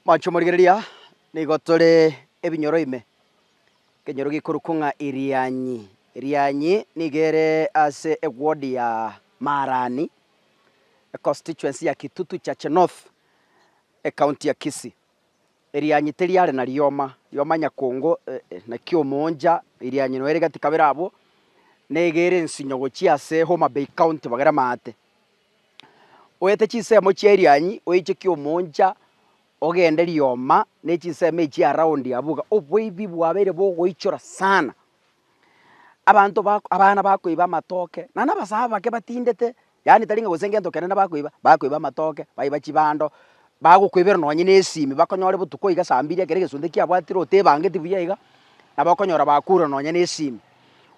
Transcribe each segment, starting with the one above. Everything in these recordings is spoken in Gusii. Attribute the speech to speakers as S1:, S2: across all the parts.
S1: Mwanche omorigereria, nigo tore ebinyoro ime, ekenyoro gekorokwa ng'a Irianyi. Irianyi nigo ere ase eward ya Marani, econstituency ya Kitutu Chache North, ecounty ya Kisii. Irianyi teri are na rioma, rioma nyakongo naki omooncha, Irianyi noyo ere gati kabere abwo, nigo ere ensinyo gochia ase Homa Bay County bagere amaate. Oete chinsemo chia Irianyi, oiche kiomooncha, ogende rioma, ne chinsemo echia around abwo iga, oboibi bwabeire bogoichora sana. Abanto bako abana bakoiba amatoke, naende abasae abake batindete, yaani tari ng'a gose ngento kenene bakoiba, bakoiba amatoke, baiba chibando, bagokoibera nonye na esimi bakonyore botuko iga saa mbiri ekero egesunte kiabwatire otebangeti buya iga, nabo okonyora bakure nonye na esimi.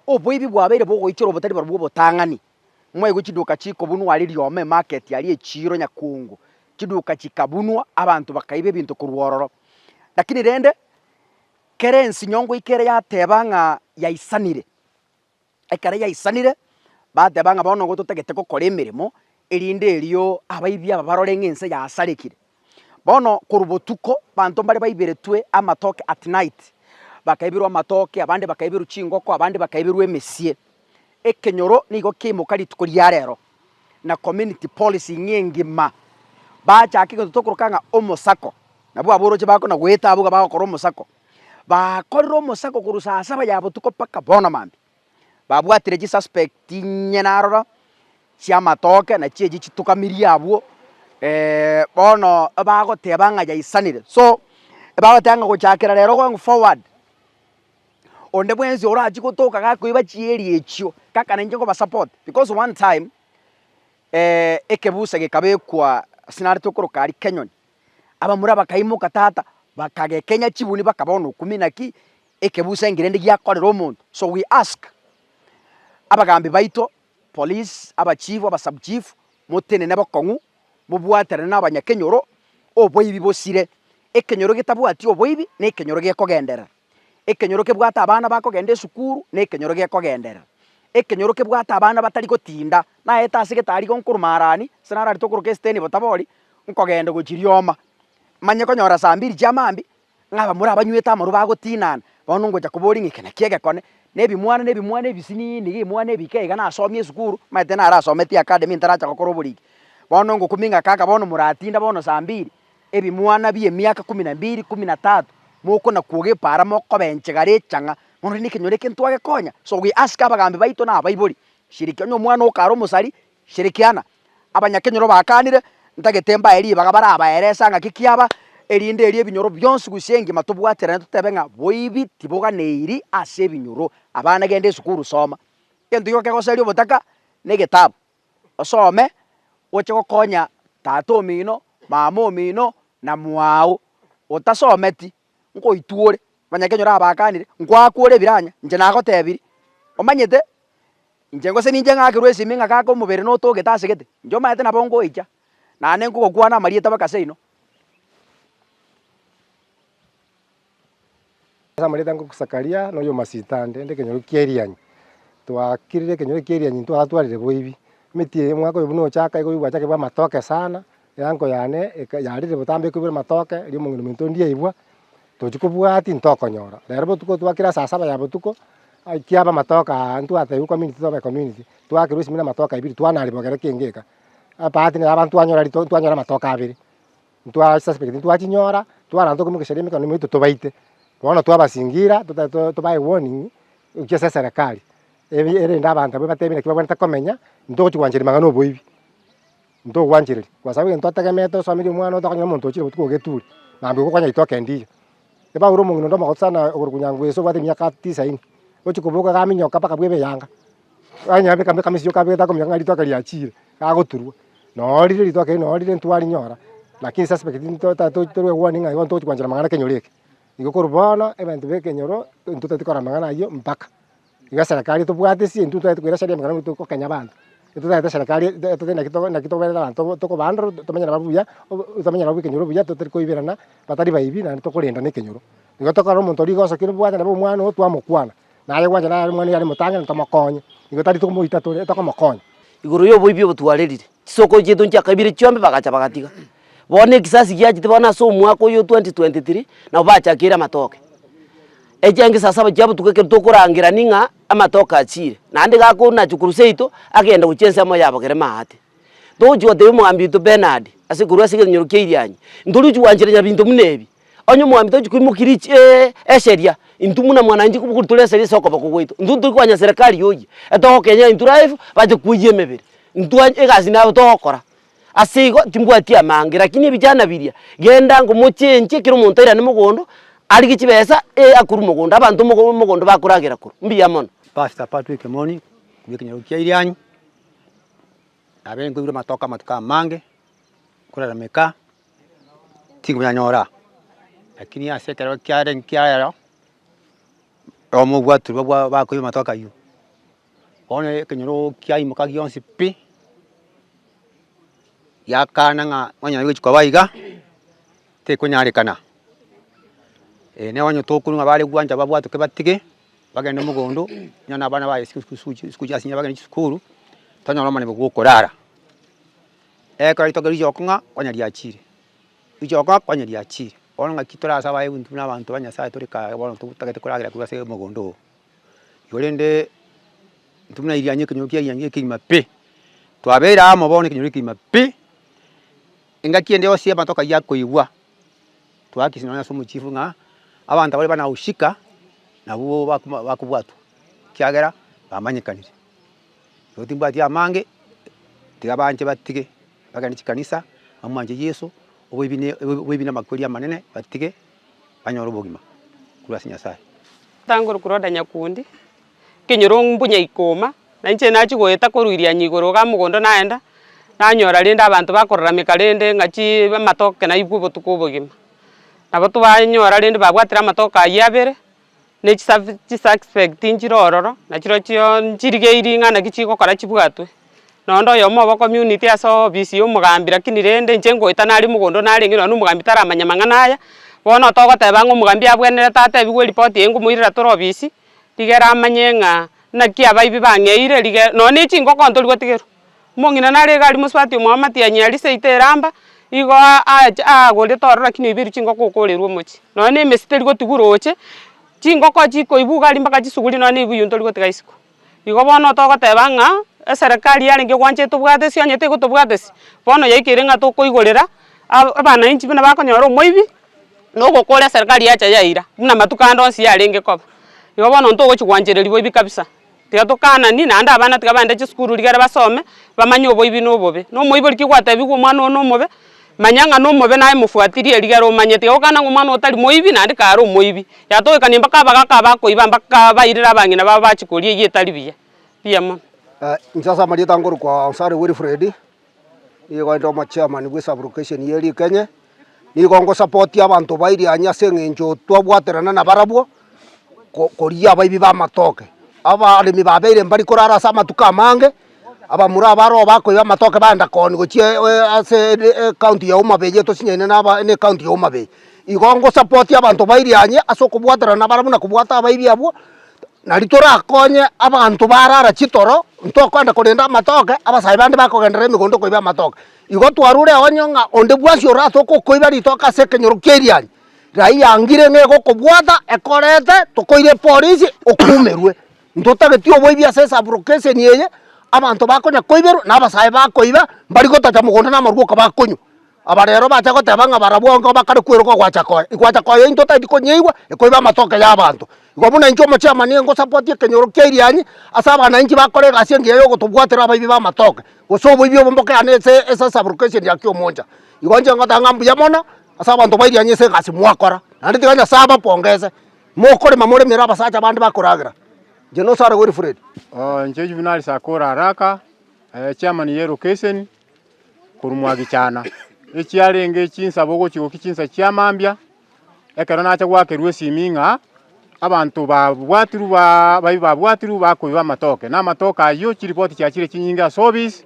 S1: Oboibi bwabeire bogoichora obotari barobwo obotang'ani. Mwaigwe chiduka chikobunwa aria rioma emarket aria echiiro nyakungu, chiduka chikabunwa abanto bakaiba ebinto korwa ororo. Lakini rende, kera ensinyo ngoika ere yateba ng'a yaisanire, ekero yaisanire, bateba ng'a bono nigo totagete gokora emeremo, erinde erio abaibi aba barore ng'a ense yasarekire. Bono korwa botuko, abanto mbare baiberetwe amatoke at night, bakaiberwa amatoke, abande bakaiberwa chingoko, abande bakaiberwa emesie. Ekenyoro nigo kiaimoka rituko ria rero, na community policing engima, bachaka egento tokoroka ng'a omosako, nabwo aboroche bakona goeta abwo iga bagokora omosako. Bakorire omosako korwa saa saba ya botuko mpaka bono mambia. Babwatire chisuspect inye narora, chi'amatoke na chi'echi chitukamirie abwo, bono bagoteba ng'a yaisanire. So, bagoteba ng'a gochakera rero going forward, onde bwensi orachie gotoka gakoiba chieri echio, kaka nainche nkobasupport, because one time, ekebusa gekabekwa ase nare tokoroka aria Kenyoni, abamura bakaimoka tata, bakagekenya chibuni bakaba bono okumia naki, ekebusa enki rende giakorera omonto. So we ask, abagambi baito, police, abachifu, abasubchief, motenene bokong'u, mobwaterane na abanyakenyoro, oboibi bosire. Ekenyoro getabwati oboibi, na ekenyoro gekogenderera. Ekenyoro kebwate abana bakogenda esukuru, na ekenyoro gekogenderera. Ekenyoro kebwate abana batari gotinda, naete ase getari igo nkorwa marani, ase naro aria tokoroka esiteni botabori, nkogenda gochia rioma, manye konyora saa mbiri chia mambia, ng'a abamura abanywete amarwa bagotinana, bono ngocha koboria ng'a eke naki egekone, na ebimwana na ebimwana ebisiniini iga ebimwana ebike iga nasomia esukuru, omanyete narasometie academy ntaracha gokora oboriki. Bono ngokumia ng'a kaka bono moratinda bono saa mbiri, ebimwana bia emiaka kumi na mbiri, kumi na tatu, mokona kwoga epaara mokobenchegara echang'a, bono rende ekenyoro eke ntwagekonya. So we ask abagambi baito na abaibori, shiriki onye omwana okare omosari, Shirikiana, abanyakenyoro bakanire, ntagete mbae ribaga barabaerese ng'aki kiaba, erinde erio ebinyoro bionsi gose engima tobwaterane totebe ng'a boibi tiboganeiri ase ebinyoro. Abana genda esukuru soma. Egento igo kegoseria obotaka na egetabu, osome oche gokonya tata omino, mama omino, na mwao. Otasometi nkoitwa ore, abanyakenyoro aba bakanire, nkoakwa ore ebiranya, inche nagotebirie, omanyete. Inche gose ninche ng'akerwe esimi ng'a kaka omobere notogete ase gete, inche omanyete nabo ngoicha, naende nkogokwana amarieta mpaka seino.
S2: Ase amarieta ngoku Zakaria na oyo Masitande, inde ekenyoro kia Irianyi. Twakirire ekenyoro kia Irianyi ntwatwarire boibi, emeti eye omwaka oyo buna ochaka igo bwachakire bwa amatoke sana, eanko yane eka yarire botambe ekoibora amatoke, erio omong'ina ominto ndiaibwa, Tochia kobwatia ntokonyora, rero botuko twakire ase saa saba ya botuko, kiaba amatoke aa ntwatebiwa community tobe community, twakerwa esimi na amatoke aibiri twanaria bogere kenge eka, ebahati nere abanto twanyora rito twanyora amatoke abere, ntwa suspect ntwachinyora, twarora tokoimokeseria emekano yaito tobaite. Bono twabasingira totagete to tobae warning, gochia ase eserekari, ebi erinde abanto abwo batebi naki babwenerete komenya, ntogochi gwancheria mang'ana oboibi. Ntogwanchereria, kwa sababu egento otegemeete osomerie omwana otokonyora omonto ochire botuko ogeture, mambia ogokonya ritoke ndiyo. Ebaure omong'ina onde omogotu sana okorokwa Nyangweso obwate emiaka tisaini, ochia koboka iga aminyoka mpaka bwebe eyanga, anyabeka mpaka emesio kabegete akominyoka ng'a ritoke riachire, gagoturwa. Noo rire ritoke eri noo rire ntwarinyora, lakini suspect nto to torwe warning ng'a igo ntogochi gwanchera mang'ana ekenyoro eke. Igo korwa bono, ebento bia ekenyoro, ntotagete korora amang'ana aywo mpaka. Igo eserekari etobwate ase intwe ntotagete koira sheria emekano tokokenya abanto, ntotagete eserekari etotebie naki to naki toberete abanto tokobahandle tomenye nabwo buya, tomenye nabwo ekenyoro buya totari koiberana, batari baibi naende tokorenda na ekenyoro. Igo tokorora omonto oria igo osokire bwate nabo omwana oo twamokwana, naye gwancha naye omwana oyio are motang'ani tomokonye, igo tari tokomoita tore tokomokonya.
S3: Igoro y'oboibi obo twarerire, chisokoro chiaito nchiakaibire chiombe bagacha bagatiga. Bono ekisasi giachete bono ase omwaka oyo o 2023, nabo bachakeire amatoke. Echiangi saa saba chia botuko ekero tokorangerani ng'a amatoke achire, naende gakonachwa korwa seito, agende gochia ensemo ya bogere maate. Togochia gotebia omogambi oito Bernard, ase korwa ase ekenyoro kia Irianyi, ntori gochia gwanchera nyabinto buna ebi, onye omogambi tochi koimokia richi esheria, intwe buna mwananchi kobokori tore esheria ase okoboko gwaito, intwe ntori konya serikali oyie, etogokenya intwe live, bache koiyia emebere, intwe egasi nabo togokora. Ase igo timbwati amange, lakini ebichana biria, genda ngomochenchie kera omonto airane mogondo, arigie chibesa, eh akorwe mogondo, abanto mogo mogondo bakoragera korwa. Mbuya mono.
S4: Pastor Patrick Emoni, korwa ekenyoro kia Irianyi, nabeire nkoigwa amatoke amatuko amange, nkorarameka, tingonyanyora, lakini ase ekero kiare nkiarero, oyomo obwatirwe bwa bakoiba amatoke aywo. Bono ekenyoro kiaimoka gionsi pi, giakana ng'a onye gochia koba iga, tekonyarekana. Na onye tokorwa ng'a bare gwancha babwatoke batige, bagende mogondo, onye na abana baye chisukuru ase bagende chisukuru, tonyore omonene bwa okorara. Ekero ritoke rigocha okong'a, konya riachire, rigocha okong'a konya riachire. Bono ng'aki torasabe aye intwe buna abanto ba Nyasaye tore kaa bono totagete koragera korwa ase omogondo oo. Igo rende intwe buna Irianyi ekenyoro kia Irianyi ekegima pi, twabeire amo bono ekenyoro ekegima pi, engaki ende yonsi amatoke aywo akoigwa, twakisia nonya ase omochifu ng'a abanto baria banahushika nabwo bakoma bakobwatwa, ekiagera bamanyekanire. Igo timbwati amange, tiga banche batige, bagende chikanisa, bamwanche Yeso, oboibi ne oboibi na amakweri amanene batige. banyore obogima korwa ase Nyasae.
S5: Tangoro korwa Nyakundi, ekenyoro mbuya ikoma, na inche nachia goeta korwa Irianyi igoro iga mogondo naenda, nanyora rende abanto bakorarameka rende ng'a chii amatoke naigwe obotuko obogima. Nabo twanyora rende babwatire amatoke aywo abere, na echisafi chisuspect nchire ororo, nachirochio nchirigeiri ng'a naki chigokora chibwatwe. Nonde oyomo obo community ase ofisi ya omogambi lakini rende inche ngoeta nare mogondo narenge nonye na omogambi taramanya mang'ana aya, bono togoteba ng'a omogambi abwenerete atebiwe eripoti eye nkomoirera tore ofisi, rigere amanye ng'a naki abaibi bang'eire rigere nonye na echingoko ntori gotigerwa. Omong'ina nare iga aria mosubati omwabo matianyi aria seito eramba, igo aacha aagorete ororo lakini oiberwe chingoko okorerwa omochie. Nonye na emesi teri gotigwa roche, chingoko chikoibwa iga aria mpaka chisuguri nonye na ebuyu ntori gotiga isiko. Igo bono togoteba ng'a eserekari yarenge gwancha etobwate onye tegotobwatesi, bono yaikeire ng'a tokoigorera abanainchi buna bakonyora omoibi, na ogokora eserekari yacha yaira, buna amatuko ande onsi yarenge koba. Igo bono ntogochi gwanchereria boibi kabisa, tiga tokanani naende abana tiga bagende chisukuru rigere basome, bamanye oboibi na obobe. Na omoibori ki gwatebiwa omwana oo nomobe, manya ng'a nomobe naye mofuatirie rigere omanye, tiga gokana ng'a omwana oo tari moibi naende kare omoibi. Yatogekania mpaka abagaka abakoiba mpaka bairire abang'ina babo bachie koria eyio etari buya. Mbuya mono.
S6: Inche ase amarieta nkorokwa Onsare Wilfred, nigo inde omochairman bwe esublocation ya Erikenye, nigo ngosapotia abanto ba Irianyi ase eng'encho twabwaterana nabarabwo, ko koria abaibi ba amatoke. Abaremi babeire mbari korara ase amatuko amange, abamura aba aro bakoiba amatoke bagenda koonia gochia ase ecounty ya Homa Bay etosinyaine na aba na ecounty ya Homa Bay. Igo ngosapotia abanto ba Irianyi ase okobwaterana nabarabwo na kobwata abaibi abwo, nari torakonye abanto barara chitoro, ntokogenda korenda amatoke, abasae bande bakogenderera emegondo koiba amatoke. Igo twarure onye ng'a onde bwensi oratoke okoiba ritoke ase ekenyoro kia Irianyi, Raia angire ng'a egokobwata ekorete tokoire epolisi okumerwe. Ntotageti oboibi ase esabrokeseni eye, abanto bakonya koiberwa na abasae bakoiba, mbari gotacha mogondo na amarwa oka bakonywa. Aba rero bacha goteba ng'a barabwo onga bakare kweroka gwacha koya, gwacha koya intwe totageti konyeigwa ekoiba amatoke ya abanto. Igo buna inche omochairman ngosapoti ekenyoro kia Irianyi ase abananchi bakore egasi engiya ya ogotobwatera abaibi ba amatoke, gose oboibi obo mbokeane ase ase esabrokeseni ya Kiomoncha. Igo inche ngoteba ng'a mbuya mono. Ase abanto ba Irianyi ase egasi mwakora, naende tiga Nyasae abapongese, mokorema moremere abasacha bande bakoragera. Inche nosare Wilfred.
S7: Inche Juvenal Sakora Araka, chairman ye location korwa Mwagichana, echiarenge chinsabo gochia gokia chinsa chia mambia, ekero nacha goakerwa esimi ng'a abanto babwatirwe ba abaibwa babwatirwe bakoiba amatoke, na amatoke ayio chiripoti chiachire chinyinge ase office,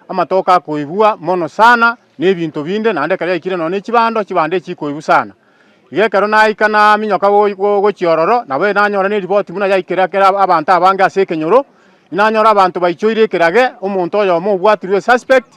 S7: amatoke akoibwa mono sana. na ebinto binde, naende ekero yaikire nonya ne chibando, chibando echikoigwa sana. Igo ekero naika naminyoka gochia ororo, nabo nanyora ne ripoti buna yaikire kera abanto abange ase ekenyoro, nanyora abanto baichoire ekerage, omonto oyomo obwatirwe esuspect,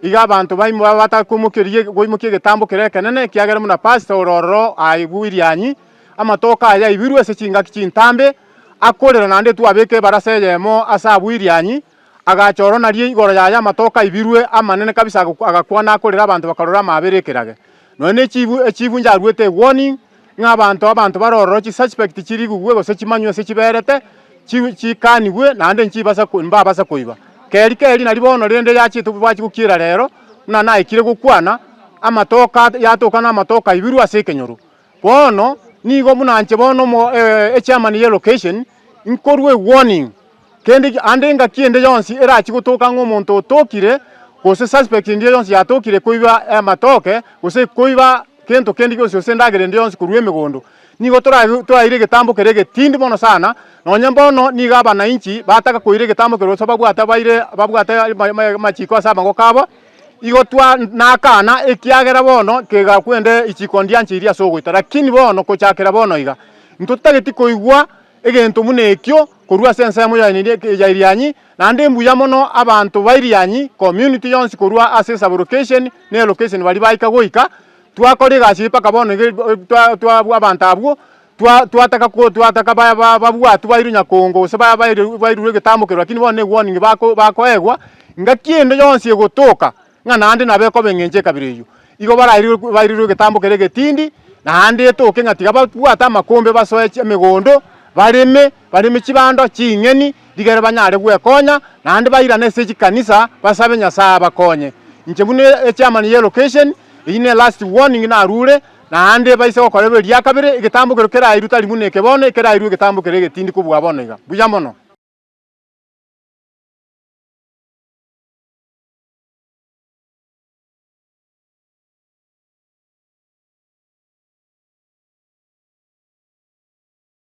S7: Iga abanto baimo batakoimokeria koimokia egetambo keria ekenene, ekiagera buna pastor ore ororo aigwe irianyi, amatoke aye aibirwe ase chingaki chintambe, akorera naende twabeka ebarasa eyemo ase abwo irianyi, agacha oro nario igoro yaye amatoke aibirwe amanene kabisa agakwana akorera abanto bakarora amabera ekerage. Nonya ne echibu echifu njaruete ewarning, ng'a abanto abanto bare ororo chisuspect chirigugwe gose chimanywe ase chiberete, chi chikanigwe naende nchibasa ko mbabasa koiba. Keri keri nari bono rende yachete bwachia gokiera rero, buna naikire gokwana, amatoka yatoka na amatoka aibirwe ase ekenyoro. Bono, nigo buna inche bono omo echairman ye location, nkorwa ewarning, Kende ande engaki ende yonsi erachie gotoka ng'a omonto otokire, gose suspect ende yonsi yatokire koiba amatoke, gose koiba kento kende gionsi gose endagera ende yonsi korwa emegondo, nigo toraire egetambo keria egetindi mono sana, nonye mbono nigo abanainchi bataka koira egetambo keria gose babwate baire babwate amachiko ase amagoko abo, igo twa nakana ekiagera bono kegakwende ichiko ndiancheirie ase ogoita. Lakini bono kochakera bono iga, ntotageti koigwa Egento buna ekio korwa ase ensemo ya Irianyi, naende mbuya mono abanto ba Irianyi community yonsi korwa ase esabulocation ne elocation baria baika goika, twakora egasi eye mpaka bono iga twa abanto abwo twataka twataka babwatwe bairwe nyakongo gose bairwe egetambo keria lakini bono ne ewarning bakoegwa, ngaki ende yonsi egotoka ng'a naende nabo ekoba eng'encho ekabira eyio. Igo barairwe bairirwe egetambo keria egetindi, naende etoke ng'a tiga babwate amakombe basoe emegondo, bareme, bareme chibando, ching'eni, rigere banyare gwekonya, naende bairane ase chikanisa basabe Nyasae abakonye. Inche buna echairman ye location, eyio ne last warning narure, naende baise gokora eria kabere, egetambo keria kerairwe tari buna eke bono, ekerairwe egetambo keria egetindi kobua bono iga. Mbuya mono.